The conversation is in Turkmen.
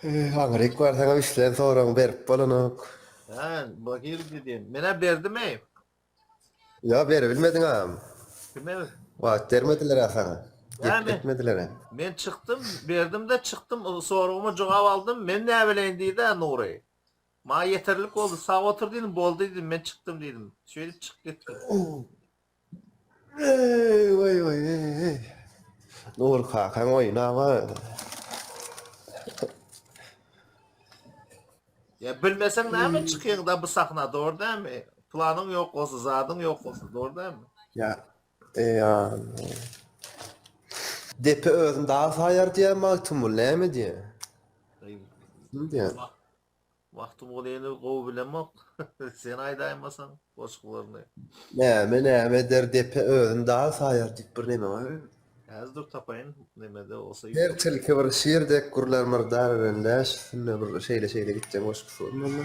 Aňryk barsaňam islän soragyňy berip bolanok. Hä, Bahir diýdim. Men-ä berdim-eý. Ýa beribilmediň agam. Kime? Wagt bermediler-ä saňa. Näme? Gepletmediler-ä. Men çykdym, berdim-de çykdym, soragyma jogap aldym. Men näbileýin diýdi-ä Nury. Maňa ýeterlik boldy, sag otur diýdim, boldy diýdim, men çykdym diýdim. Şeýdip çykyp gitdim. Eý, weý, weý, eý. Nury kakaň oýny aga. Ýa bilmeseň näme çykýaňda bu sahna dogry dälmi? Planyň ýok bolsa, zadyň ýok bolsa, dogry dälmi? Ýa, ýa. Depe özüni dag saýar diýýär Magtymguly näme diýýär? Kim diýýär? Magtymgulyny gowy bilemok. Sen aýdaýmasaň goşgularyny. Näme näme eder depe özüni dag saýar diýip bir neme bar. Häzir dur tapaýyn nemede bolsa. Her tilki bir şir dek gürlär myrdar eren läş üstünde bir şeýle şeýle gitjek goşgusy bolmaly.